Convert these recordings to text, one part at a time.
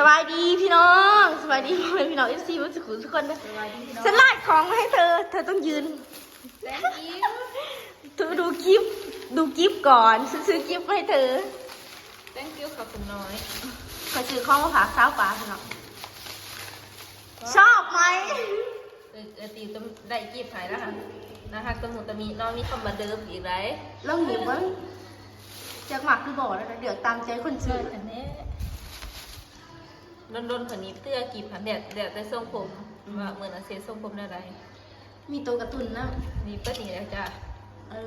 ສະບາຍດີພີ່ນ້ອງ ສະບາຍດີພໍ່ແມ່ພີ່ນ້ອງ ເອັຟຊີ ເບິດສູ່ທຸກຄົນເດີ. ສະບາຍດີພີ່ນ້ອງ ສະຫຼາດຂອງມາໃຫ້ເທີ ເທີຕ້ອງຢືນ. Thank you. ເທີດູຄລິບ ດູຄລິບກ່ອນ ຊື້ຄລິບມາໃຫ້ເທີ. Thank you ຂອບຄຸນນ້ອຍ. ຂ້ອຍຊື້ຂອງມາຝາກສາວປາພີ່ນ້ອງ. ຊອບໄໝ? ເອີ ເອີ ຕີໄດ້ກີບໃຫ້ລະຫັ້ນ ໜ້າຮັກຕະມຸຕະມິເນາະ ມີຄຳວ່າເດີບອີກໄດ໋. ລອງຫຍິບເບິ່ງ ຈັກມັກຫຼືບໍ່ລະ ເລືອກຕາມໃຈຄົນຊື້. ເອີ ອັນນີ້ ດົນໆ ຂ້ອຍໜີບເທື່ອກີບຫັ້ນ ແລ້ວ ແລ້ວແຕ່ຊົງຜົມ ອືມ ວ່າມື້ໜ້າຊິຊົງຜົມແນວໃດ. ມີໂຕກາຕູນນຳ ໜີບປານນີ້ແຫຼະຈ້າ. ເອີ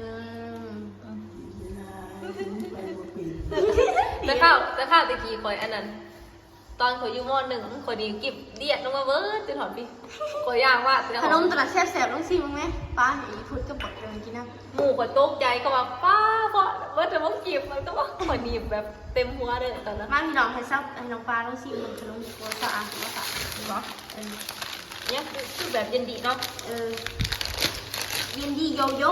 ອືມ ແຕ່ຄາວ ແຕ່ຄາວແຕ່ກີ້ຂ້ອຍອັນນັ້ນ ຕອນຂ້ອຍຢູ່ ມໍໜຶ່ງ ຂ້ອຍໜີບກິບລຽດລົງມາເບີດຈົນຮອດພີ້ ຂ້ອຍຍ່າງມາແຕ່ ຂະໜົມຕະຫຼາດແຊບໆ ລອງຊີມເບິ່ງແມ ປາ ອີພຸດກັບບັກເດີນກິນນຳ. ໝູ່ຂ້ອຍຕົກໃຈ ເຂົາວ່າ ປ້າ ເພາະເບີດແຕ່ບໍ່ກິບ ມັນກໍວ່າຂ້ອຍໜີບແບບເຕັມຫົວເລີຍຕອນນັ້ນ. ມາພີ່ນ້ອງ ໃຫ້ຊາວ ໃຫ້ນ້ອງປາລອງຊີມເບິ່ງຂະໜົມ ວ່າສະອາດບໍ່ສະອາດ. ນີ້ບໍ່? ເອີ ນີ້ຄື ຄືແບບເຢັນດີເນາະ. ເອີ ເຢັນດີໂຢໂຢ. ອໍ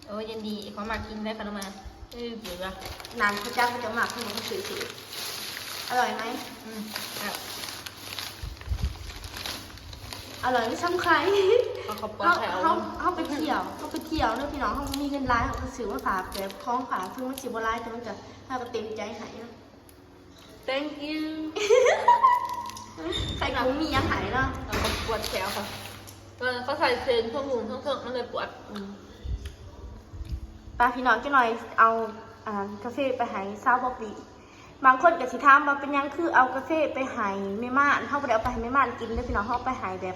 ໂອ້ ເຢັນດີ ຂ້ອຍມັກກິນໄດ໋ຂະໜົມມາ. ເອີ ເປັນວ່າ ນານເຂົາຈັກເຂົາຈະມັກ ເຂົາບໍ່ຊື້. ອະລ່ອຍໄໝ? ອືມ ແຊບ ອະລ່ອຍ ສຳຄັນ ເຮົາ ເຮົາ ເຮົາໄປທ່ຽວ ເຮົາໄປທ່ຽວເດີພີ່ນ້ອງ ເຮົາບໍ່ມີເງິນຫຼາຍ ເຮົາກໍຊື້ມາຝາກແບບຂອງຝາກ ເຖິງມັນຊິບໍ່ຫຼາຍ ແຕ່ມັນກໍ ເຮົາກໍເຕັມໃຈໃຫ້ເນາະ. Thank you. ໄຂ່ກຸ້ງມີຫຍັງໃຫ້ເນາະ. ເຮົາກໍປວດແຂວເຂົາ ເອີ ເຂົາໃສ່ເສັ້ນຜົງຫຸງເທິງໆ ມັນເລີຍປວດ. ອືມ ໄປພີ່ນ້ອງ ຈັກໜ່ອຍເອົາ ອ່າ ກາເຟໄປໃຫ້ສາວບອບບີ. ບາງຄົນກໍຊິຖາມວ່າ ເປັນຫຍັງຄືເອົາກາເຟໄປໃຫ້ແມ່ໝ້ານ? ເຮົາບໍ່ໄດ້ເອົາໄປໃຫ້ແມ່ໝ້ານກິນເດີພີ່ນ້ອງ ເຮົາເອົາໄປໃຫ້ແບບ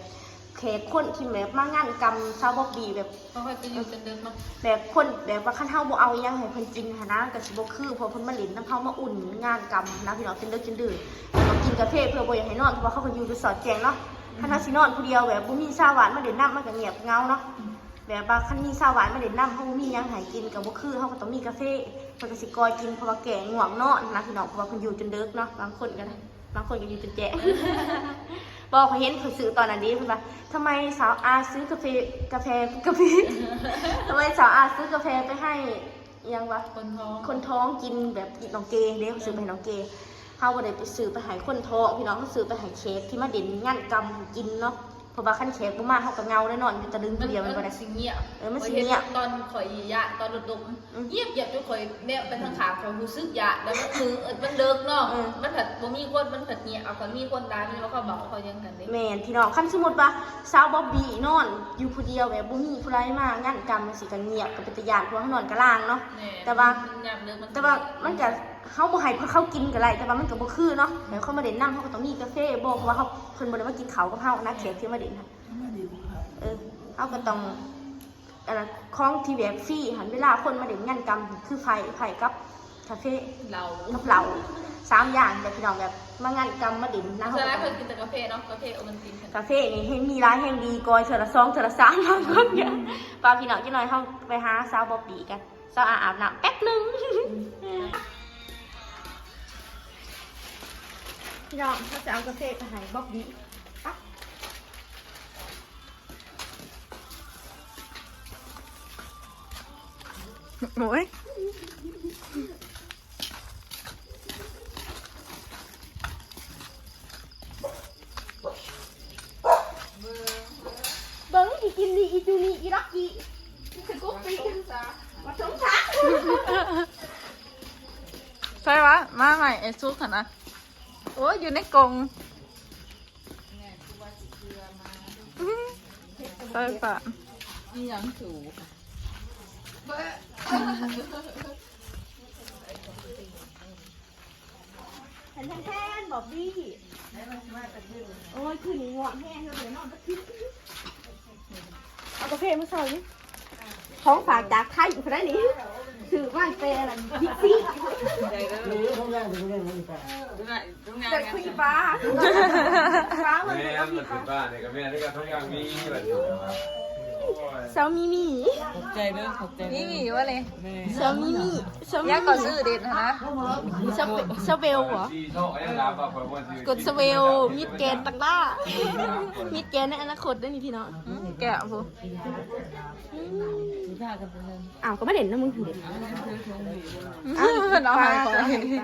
ແຂກຄົນທີ່ແບບມາງານກຳສາວບອບບີ ແບບ ເຮົາກໍຈະຢູ່ຈົນເດິກເນາະ ແບບຄົນ ແບບວ່າຄັນເຮົາບໍ່ເອົາອີ່ຫຍັງໃຫ້ເພິ່ນກິນຫັ້ນນະ ກໍຊິບໍ່ຄື ເພາະເພິ່ນມາຫຼິ້ນນຳເຮົາ ມາອຸ່ນງານກຳນະພີ່ນ້ອງ ຈົນເດິກຈົນດື່ນ ແລ້ວກໍກິນກາເຟເພື່ອບໍ່ຢາກໃຫ້ນອນ ເພາະວ່າເຂົາກໍຢູ່ຈົນສອດແຈ້ງເນາະ. ອືມ ຄັນເຮົາຊິນອນຜູ້ດຽວ ແບບບໍ່ມີຊາວບ້ານມາຫຼິ້ນນຳ ມັນກໍງຽບເຫງົາເນາະ. ອືມ ແບບວ່າຄັນມີຊາວບ້ານມາຫຼິ້ນນຳ ເຮົາບໍ່ມີຫຍັງໃຫ້ກິນກໍບໍ່ຄື ເຮົາກໍຕ້ອງມີກາເຟ ເພິ່ນກໍຊິກ່ອຍກິນ ເພາະວ່າແກ້ງ່ວງນອນນະພີ່ນ້ອງ ເພາະວ່າເພິ່ນຢູ່ຈົນເດິກເນາະ ບາງຄົນກໍໄດ້ ບາງຄົນກໍຢູ່ຈົນແຈ້ງ. ບໍ່ ຂ້ອຍເຫັນເຂົາຊື້ຕອນນັ້ນເດ້ ເພິ່ນວ່າ ທຳໄມສາວອາຊື້ກາເຟ ກາແຟ ກາເຟ ທຳໄມສາວອາຊື້ກາແຟໄປໃຫ້ ອີ່ຫຍັງວະ ຄົນທ້ອງ ຄົນທ້ອງກິນ ແບບກິນນ້ອງເກເດ້ ເຂົາຊື້ໄປໃຫ້ນ້ອງເກ. ເຮົາບໍ່ໄດ້ໄປຊື້ໄປໃຫ້ຄົນທ້ອງພີ່ນ້ອງ ເຮົາຊື້ໄປໃຫ້ແຂກທີ່ມາຫຼິ້ນງານກຳກິນເນາະ. ເພາະວ່າຄັນແຂກບໍ່ມາ ເຮົາກໍເຫງົາໄດ້ ນອນຢູ່ຕະລຶງຜູ້ດຽວແມ່ນບໍ່ໄດ້. ມັນຊິງຽບ ເອີ ມັນຊິງຽບ. ຕອນຂ້ອຍຢ້ານຕອນດົກໆ ອືມ ງຽບໆ ຈົນຂ້ອຍແນມໄປທາງຂ້າງ ຂ້ອຍຮູ້ສຶກຢ້ານ ແລ້ວມັນມື ເອີ ມັນເດິກເນາະ ເອີ ມັນພັດບໍ່ມີຄົນ ມັນພັດງຽບ. ເອົາ ຄັນມີຄົນຫຼາຍ ມັນວ່າເຂົາເວົ້າ ເຂົາຫຍັງກັນເດ້. ແມ່ນພີ່ນ້ອງ ຄັນສົມມຸດວ່າສາວບອບບີນອນຢູ່ຜູ້ດຽວ ແບບບໍ່ມີຜູ້ໃດມາງານກຳ ມັນຊິກໍງຽບ ກໍເປັນຕາຢ້ານ ເພາະວ່າເຮົານອນກະລາງເນາະ. ແມ່ນ ແຕ່ວ່າ ຍາມເດິກມັນ ແຕ່ວ່າມັນກໍ ເຮົາບໍ່ໃຫ້ເຂົາກິນກໍໄດ້ ແຕ່ວ່າມັນກໍບໍ່ຄືເນາະ ແບບເຂົາມາຫຼິ້ນນຳ ເຮົາກໍຕ້ອງມີກາເຟບໍ ເພາະວ່າເຮົາ ເພິ່ນບໍ່ໄດ້ມາກິນເຂົ້າກັບເຮົານະ ແຂກທີ່ມາຫຼິ້ນນະ. ເອີ ເຮົາກໍຕ້ອງ ອັນນັ້ນ ຂອງທີ່ແບບຟຣີຫັ້ນ ເວລາຄົນມາຫຼິ້ນງານກຳ ຄືໄພ້ ໄພ້ກັບກາເຟ ເຫຼົ້າ ກັບເຫຼົ້າ ສາມຢ່າງແບບພີ່ນ້ອງ ແບບມາງານກຳມາຫຼິ້ນນະ. ສ່ວນຫຼາຍເພິ່ນກິນແຕ່ກາເຟເນາະ ກາເຟໂອວັນຕິນ ກາເຟນີ້ແຮ່ງມີຫຼາຍແຮ່ງດີ ກ່ອຍເທື່ອລະສອງ ເທື່ອລະສາມ ບາງຄົນກໍ ປະພີ່ນ້ອງ ຈັກໜ່ອຍເຮົາໄປຫາສາວບອບບີກັນ. ສາວອາອາບນ້ຳແປັບໜຶ່ງ. ພີ່ນ້ອງ ເຮົາຈະເອົາກາເຟໄປໃຫ້ບອບບີ. ໂອ້ຍ ເບິ່ງ ອີ່ກິນນີ້ ອີ່ຈູນີ້ ອີລັອກກີ້ ຄືກຸກປີ ມາສົງສານ ໃຊ່ວະ? ມາໃໝ່ ໄອ້ສຸກຫັ້ນນະ. ໂອ້ຍ ຢູ່ໃນກົງ ໃສ່ປະ ອີ່ຫຍັງສູ ແທນໆ ບອບບີ. ໂອ້ຍ ຄືນີ້ງ່ວງແຮງເລີຍ ນອນບໍ່ຫຼັບ. ເອົາກາເຟມາໃສ່ນີ້ ຂອງຝາກຈາກໄທພຸ້ນໃດນີ້ ຊື້ມາແຕ່ Big C. ເປັນຄຸຍປ້າ ປ້າ ແມ່ນ ມັນຄືປ້ານີ້ກໍແມ່ນ ນີ້ກໍທຸກຢ່າງມີແບບ ໂອ້ຍ ສາວມີມີ ຂອບໃຈເດີ ຂອບໃຈ ມີມີວ່າເລີຍ ແມ່ນ ສາວມີມີ ສາວມີມີ ຍັງກໍຊື້ເດັດຫັ້ນນະ ສະເວ ສະເວວບໍ ກົດສະເວວ ມິດແກນຕັກຫຼ້າ ມິດແກນໃນອະນາຄົດເດ້ນີ້ພີ່ນ້ອງ ອືມ ແກະພຸ້ນ ອືມ ອ້າວ ກໍມາເດັ່ນນຳມຶງເດ້ ອ້າວ ເພິ່ນເອົາໃຫ້ຂ້ອຍ ເພິ່ນເອົາໃຫ້ຂ້ອຍ.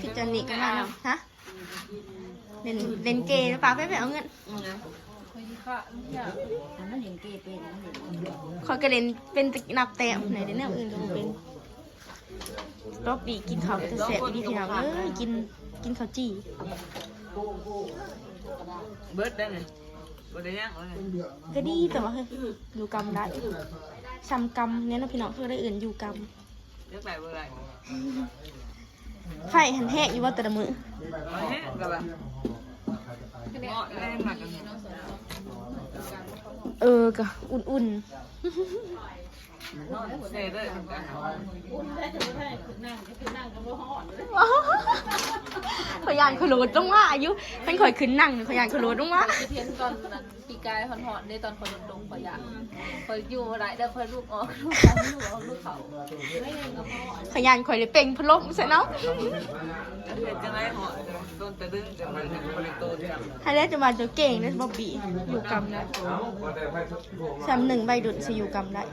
ພີ່ຈັນນີ້ກໍມານຳ ຮະ ເຫຼັ້ນ ເຫຼັ້ນເກ ປາໄປ ໄປເອົາເງິນ. ຂ້ອຍກໍເຫຼັ້ນເປັນແຕ່ນັບແຕ້ມ ໄດ້ແນວອື່ນກໍບໍ່ເປັນ. ຕອບປີກິນເຂົ້າເປັນຕາແຊບອີ່ຫຼີພີ່ນ້ອງເອີຍ ກິນ ກິນເຂົ້າຈີ່ ເບິດໄດ້ນີ້ ບໍ່ໄດ້ຫຍັງເລີຍ ກໍດີແຕ່ວ່າເຮີ້ຍ ຢູ່ກຳໄດ້ ຊ່ຳກຳແນ່ເນາະພີ່ນ້ອງ ເພິ່ນໄດ້ເອີ້ນຢູ່ກຳ ຢາກໄດ້ບໍ່ໄດ້ ໄຟຫັ້ນແຮງຢູ່ບໍ່ແຕ່ລະມື້ ແຮງກໍວ່າ ເໝາະແຮງມັກ ເອີ ກໍອຸ່ນໆ ຂ້ອຍຢ້ານຂ້ອຍໂຫຼດລົງມາຢູ່ ຄັນຂ້ອຍຂຶ້ນນັ່ງ ຂ້ອຍຢ້ານຂ້ອຍໂຫຼດລົງມາ ເຫັນຕອນນັ້ນປີກາຍຮ້ອນໆເດ້ ຕອນຂ້ອຍລົດລົງ ຂ້ອຍຢ້ານ ຂ້ອຍຢູ່ບໍ່ໄດ້ເດີ ຂ້ອຍລຸກອອກ ລຸກເຂົ້າ ລຸກເຂົ້າ ຂ້ອຍຢ້ານຂ້ອຍໄດ້ເປັ່ງພັດລົມໃສ່ເນາະ ເຮັດຈັ່ງໃດເນາະ ໂດນຕະດຶງ ຈັ່ງໃດກໍບໍ່ໄດ້ໂຕນ ຫັ້ນແຫຼະ ຈັ່ງວ່າເຈົ້າເກັ່ງເດ້ ບອບບີ ຢູ່ກຳໄດ້ ຊ່ຳໜຶ່ງໄວລຸ້ນຊິຢູ່ກຳໄດ້.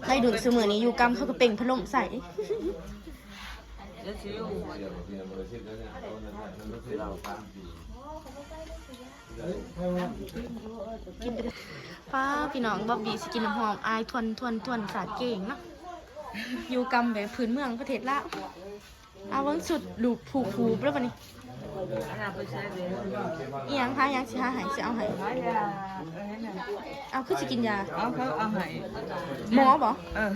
ໄວລຸ້ນຊຸມື້ນີ້ຢູ່ກຳເຂົາກໍເປັ່ງພັດລົມໃສ່ ປ້າພີ່ນ້ອງ ບອບບີຊິກິນນ້ຳຫອມ ອາຍທວນໆ ສາດເກັ່ງເນາະ ຢູ່ກຳແບບພື້ນເມືອງປະເທດລາວ. ເອົາເບິ່ງຊຸດລູກຜູກໆ ແລ້ວບັດນີ້ ອີ່ຫຍັງ ຫາຫຍັງຊິຫາໃຫ້ ຊິເອົາໃຫ້ ເອົາ ຄືຊິກິນຢາ ເອົາ ເຂົາເອົາໃຫ້ ໝໍບໍ? ເອີ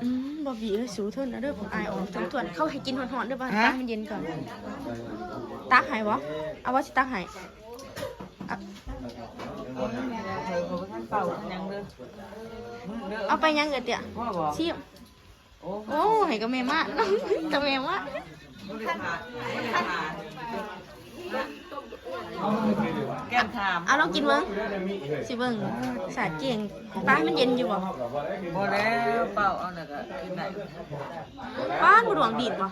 ອືມ ບອບບີເອີຍ ສູ້ທົນເອົາເດີ ພວກອ້າຍອອກ ທົນໆ ເຂົາໃຫ້ກິນຮ້ອນໆ ເດີ ວ່າ ຮະ ໃຫ້ມັນເຢັນກ່ອນ ຕັກໃຫ້ບໍ? ເອົາບໍ່ ຊິຕັກໃຫ້ ເອົາ ເຂົາບໍ່ທັນເປົ່າຫຍັງເດີ ເອົາໄປຫຍັງເອີຍເຕຍ ຊິ ໂອ້ ໃຫ້ກັບແມ່ມາດ ກັບແມ່ມາດ ແກ້ມຖາມ ເອົາລອງກິນເບິ່ງ ຊິເບິ່ງ ສາດເກັ່ງ ປາ ໃຫ້ມັນເຢັນຢູ່ບໍ່? ບໍ່ແລ້ວ ເປົ່າເອົາແລ້ວກໍກິນໄດ້ ປາ ບໍ່ດວງດີດບໍ່?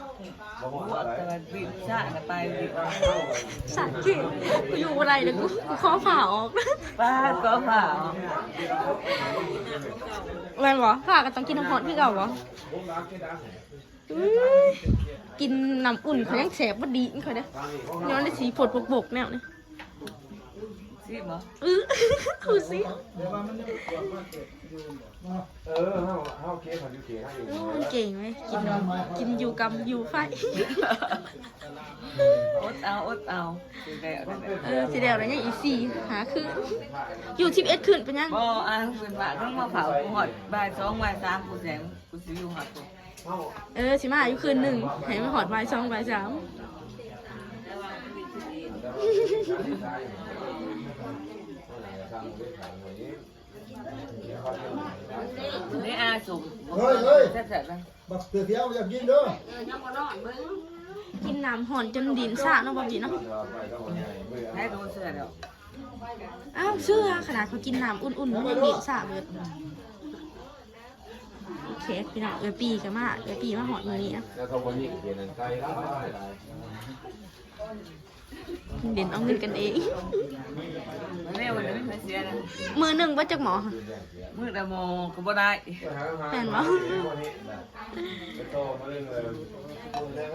ບໍ່ ແຕ່ວ່າດີດຊ້ານະ ໄປດີດ ສາດເກັ່ງ ກູຢູ່ບໍ່ໄດ້ເລີຍ ກູ ກູຂໍຜ້າອອກ ປາ ຂໍຜ້າອອກ ແມ່ນບໍ່? ຜ້າກໍຕ້ອງກິນນ້ຳຮ້ອນຄືເກົ່າບໍ່? ອື້ຍ ກິນນ້ຳອຸ່ນຂ້ອຍຍັງແສບບໍ່ດີດຂ້ອຍເດ້ ຍ້ອນໄດ້ສີໂພດບົກໆ ແນວນີ້ ຊີມບໍ່? ອື້ ກູຊີມ ເອີ ເຮົາ ເຮົາເກັບ ເຮົາຢູ່ເຂດເຮົາເອງ ໂອ້ ມັນເກັ່ງເວີຍ ກິນ ກິນຢູ່ກຳຢູ່ໄຟ ອົດເອົາ ອົດເອົາ ຊິແລ້ວແລ້ວ ເອີ ຊິແລ້ວແລ້ວ ຍັງອີກສີ່ຫ້າຄືນ ຢູ່ສິບເອັດຄືນ ເປັນຫຍັງ? ບໍ່ ອ່າ ເພິ່ນວ່າຕ້ອງມາເຝົ້າ ຮອດບ່າຍສອງ ບ່າຍສາມ ກູແສງ ກູຊິຢູ່ຮອດ ເອີ ຊິມາຢູ່ຄືນໜຶ່ງ ໃຫ້ມາຮອດບ່າຍສອງ ບ່າຍສາມ ນີ້ອາສົມ ເຮີ້ຍ ເຮີ້ຍ ແຊບໆ ນະ ບັກເສືອຂຽວຢາກກິນເດີ ເອີ ຍັງບໍ່ນອນເບິ່ງ ກິນນ້ຳຮ້ອນຈົນດິ້ນຊາເນາະ ບອບບີເນາະ ໃຫ້ໂດນເສືອແລ້ວ ອ້າວ ເສືອ ຂະໜາດເຂົາກິນນ້ຳອຸ່ນໆ ມັນຍັງດິ້ນຊາເບິດ. ແຂກພີ່ນ້ອງ ເອື້ອຍປີກໍມາ ເອື້ອຍປີມາຮອດມື້ນີ້ນະ ເດັ່ນເອົາເງິນກັນເອງ ມື້ໜຶ່ງບໍ່ຈັກໝໍ້ ມື້ລະໝໍ້ກໍບໍ່ໄດ້ ແມ່ນບໍ່?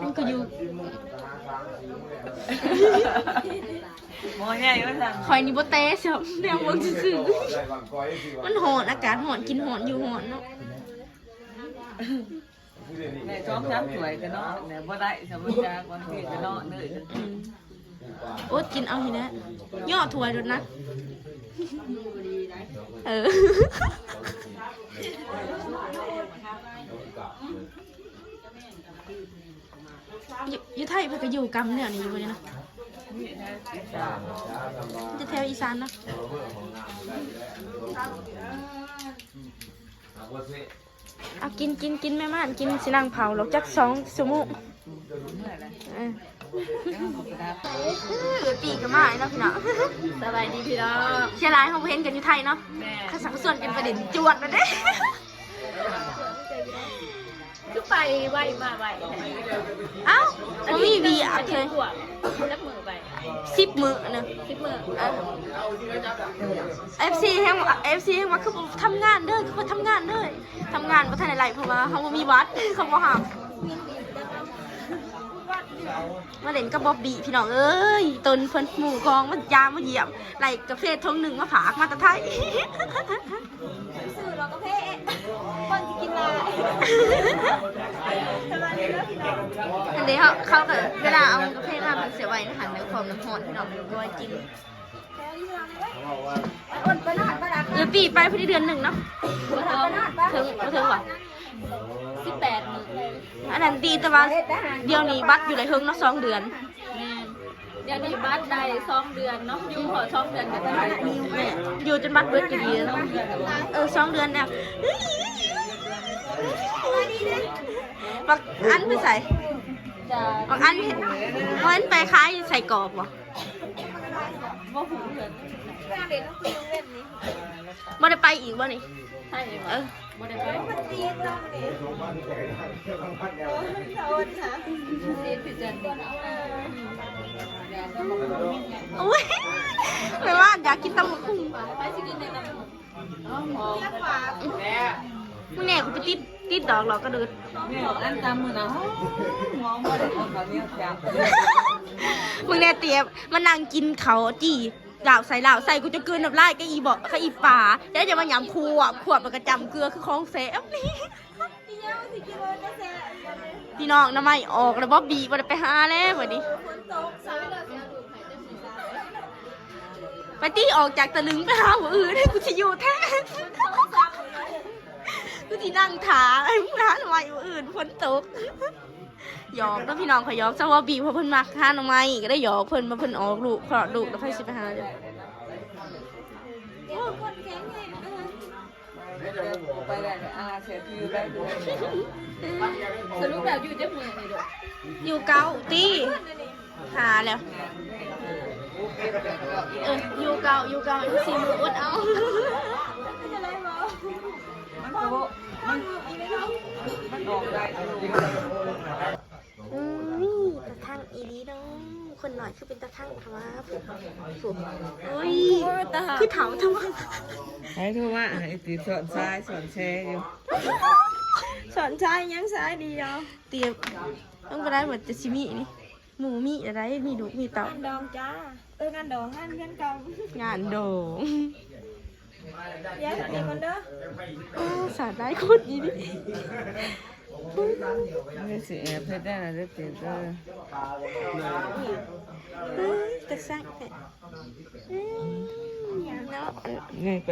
ມັນກໍຢູ່ ໝໍ້ໃຫຍ່ວ່າຊັ້ນ ຂ້ອຍນີ້ບໍ່ແຕະຊ້ຳ ແນມເບິ່ງຊື່ໆ ມັນຮ້ອນ ອາກາດຮ້ອນ ກິນຮ້ອນ ຢູ່ຮ້ອນເນາະ ໄດ້ສອງສາມຖ້ວຍກໍເນາະ ແລ້ວບໍ່ໄດ້ ສຳມະຈາກບາງທີກໍເນາະ ເນີຍ ອືມ ອົດກິນເອົາຫັ້ນແຫຼະ ຍໍຖ້ວຍໂລດນະ ເອີ. ຢູ່ ຢູ່ໄທເພິ່ນກໍຢູ່ກຳແນວນີ້ຢູ່ບໍ່ເນາະ ຈະແຖວອີສານເນາະ ເອົາກິນ ກິນ ກິນແມ່ມ່ານ ກິນ ຊິນັ່ງເຝົ້າດອກຈັກສອງຊົ່ວໂມງ ເອີ ເອື້ອຍປີກໍມາເນາະພີ່ນ້ອງ ສະບາຍດີພີ່ນ້ອງ ເສຍດາຍເຮົາບໍ່ເຫັນກັນຢູ່ໄທເນາະ ແມ່ນ ຄັນສັກຊວນກັນໄປຫຼິ້ນຈວດແລ້ວເດ້. ຄືໄປໄວມາໄວແທ້ ອ້າວ ບໍ່ມີວຽກເລີຍ ຈັກມື້ໄປ ສິບມື້ເນາະ ສິບມື້ ເອີ ເອັຟຊີແຮງ ເອັຟຊີແຮງວ່າ ຄືບໍ່ທຳງານເດີ ຄືບໍ່ທຳງານເດີ ທຳງານບໍ່ທັນໄດ້ໄລ່ ເພາະວ່າເຮົາບໍ່ມີບັດ ເຂົາບໍ່ຮັບ. ມາຫຼິ້ນກັບບອບບີ້ ພີ່ນ້ອງເອີຍ ຕົນເພິ່ນໝູ່ກອງມາຢາມມາຢ້ຽມ ໄລ່ກາເຟຖົງໜຶ່ງມາຝາກມາແຕ່ໄທ. ຊື້ດອກກາເຟ ຄົນຊິກິນຫຼາຍ ປະມານນີ້ເດີພີ່ນ້ອງ. ອັນເດ ເຂົາ ເຂົາກໍເວລາເອົາກາເຟມາ ເພິ່ນຊິໄວ້ໃນຫັ້ນເດີ ຄວາມນ້ຳຮ້ອນພີ່ນ້ອງ ກໍໄວ້ກິນ. ເອີ ປີ້ໄປພໍດີເດືອນໜຶ່ງເນາະ ເຖິງ ບໍ່ເຖິງຫວາ ສິບແປດມື້. ອັນນັ້ນດີ ແຕ່ວ່າດຽວນີ້ບັດຢູ່ໄດ້ເຖິງເນາະ ສອງເດືອນ. ແມ່ນ ດຽວນີ້ບັດໄດ້ສອງເດືອນເນາະ ຢູ່ຮອດສອງເດືອນກໍໄດ້ ແມ່ນ ຢູ່ຈົນບັດເບິດກໍດີເນາະ. ເອີ ສອງເດືອນແລ້ວ. ບັກອັນໄປໃສ? ບັກອັນ ເຫັນ ເຫັນໄປຂາຍໄສ້ກອກບໍ່? ບໍ່ຮູ້ເທື່ອ ບໍ່ໄດ້ໄປອີກບໍ່ນີ້? ໃຊ່ ເອີ ບໍ່ໄດ້ໄປ ມັນຕິດເນາະນີ້ ສະອົນຫາ ຕິດຄືກັນ. ໂອ້ຍ ແມ່ວ່າຢາກກິນຕຳບັກຫຸ່ງ ໃຜຊິກິນແນ່ນຳ? ມຶງແນ່ ກູໄປຕິດ ຕິດດອກຫຼອກກະເດີດ ແມ່ອັນຕຳມື້ນະ ໂອ້ຍ ມອງບໍ່ໄດ້ເອົາເຂົ້າໜຽວຈ້າ ມຶງແນ່ ຕຽມມານັ່ງກິນເຂົ້າຈີ່ ລາວໃສ່ ລາວໃສ່ ກູຈະກືນນ້ຳລາຍກັບອີ່ເບາະ ກັບອີ່ປາ ແລ້ວຈະມາຫຍ້ຳຄວບ ຄວບແລ້ວກໍຈ້ຳເກືອ ຄືຂອງແຊບນີ້. ພີ່ນ້ອງ ໜໍ່ໄມ້ອອກແລ້ວ ບອບບີ້ບໍ່ໄດ້ໄປຫາແລ້ວບັດນີ້. ໄປຕິ ອອກຈາກຕະລຶງໄປຫາຜູ້ອື່ນ ກູຊິຢູ່ແທ້ ກູຊິນັ່ງຖ້າໃຫ້ມຶງຫາໜໍ່ໄມ້ມື້ອື່ນ ຝົນຕົກ. ຫຍອກເດີພີ່ນ້ອງ ຂ້ອຍຫຍອກຊະ ບອບບີ້ ເພາະເພິ່ນມັກຫາໜໍ່ໄມ້ ກໍໄດ້ຫຍອກເພິ່ນວ່າເພິ່ນອອກລູກ ຄອດລູກແລ້ວໃຜຊິໄປຫາເດີ. ໄປໄດ້ ອ່າ ເສຍຄືໄປ ສະຫຼຸບແລ້ວຢູ່ຈັກມື້ນີ້ລູກ? ຢູ່ເກົ້າຕິ ຫາແລ້ວ ເອີ ຢູ່ເກົ້າ ຢູ່ເກົ້າ ຢູ່ສີ່ມື້ ອົດເອົາ. ມັນກໍບໍ່ ມັນ ມັນອອກໄດ້ຢູ່. ອືມ ຕາທັງອີ່ຫຼີເນາະ ຄົນໜ້ອຍຄືເປັນຕາທັງແທ້ວະ ໂອ້ຍ ໂອ້ຍ ຕາ ຄືເຖົ້າແທ້ວະ. ໃຜໂທມາ ໃຫ້ຕິດສອນຊາຍ ສອນແຊຢູ່ ສອນຊາຍ ຍັງຊາຍດຽວ ຕຽມ ຕ້ອງໄປໄດ້ໝົດ ຈະຊິມີນີ້ ໝູ່ມີແລ້ວໃດ ມີລູກມີເຕົ້າ. ງານດອງຈ້າ ເອີ ງານດອງ ງານເຮືອນເກົ່າ ງານດອງ. ດຽວເດີ ເອີ ສາດຫຼາຍຄົນອີ່ຫຼີ ມັນຊິແອບເຮັດໄດ້ລະເດີ ເຕີເດີ. ເອີຍ ຕາຊັງແທ້ ອືມ ເນາະ ເອີ ໄງໄປ